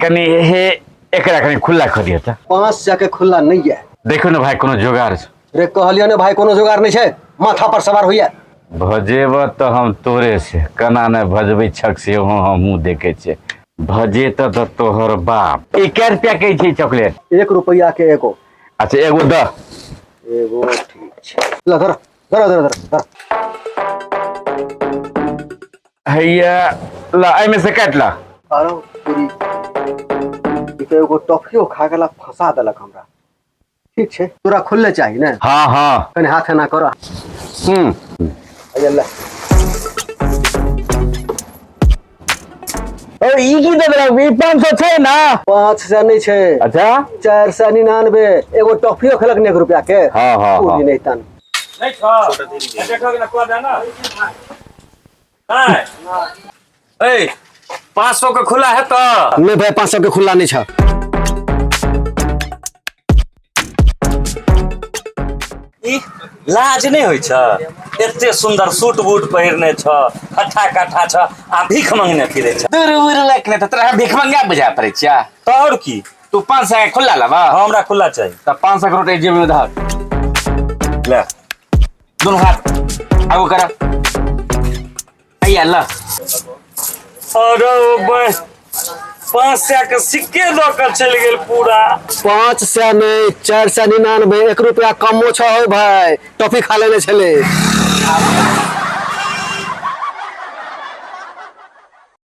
कनि हे एकरा कनि खुला कऽ दिअ तऽ। 500 के खुला नहीं है। देखो ने भाई, कोनो जोगाड़ छै। रे कहलियो ने भाई, कोनो जोगाड़ नहीं छै, माथा पर सवार होइया। भजेब तऽ हम तोरे से केना ने भजबै छक से हमहूँ देखै छियै। भजेत तऽ तोहर बाप। ई कै रुपया के छै चॉकलेट? 1 रुपया के एगो। अच्छा एगो दऽ। एगो ठीक छै, ल धर धर धर धर धर। हैया ल, एहिमे से काटि ल। अरे पूरी ई तऽ एगो टॉफियो खा गेला, फंसा देलक हमरा। ठीक छै, तोरा खुलले चाही ने? हाँ हाँ। कनि हाथ एना कर। हैया ले। ओ ई की दे देलक? ई 500 छै ना? 500 नहीं छै। अच्छा। 499। एगो टॉफियो खेलक ने 1 रुपया के। हाँ, हाँ, हाँ। पूरी नहीं तन। नहीं छो। देखो कि ना कुआ दे ना। नहीं। ए, 500 के खुला है तो? नहीं भाई, 500 के खुला नहीं छा। ई लाज नहीं होइ छ? एते सुंदर सूट बूट पहिरने छ, हट्ठा कट्ठा छ, आ भीख मंगने फिरे छ। दूर उर लक ने त तोरा भीख मंगा बुझा पड़ै छिया। तो और की? तू 500 के खुला लेबा? हाँ, हमरा खुला चाहिए। त 500 के रोटी जेब में धर। ले। दोनों हाथ आगू कर। हैया ल। अरे बस 500 के सिक्के दऽ के चलि गेल पूरा। 500 नहीं, 499, 1 रुपया कमो छ हो भाई, टॉफी खा लेने छले।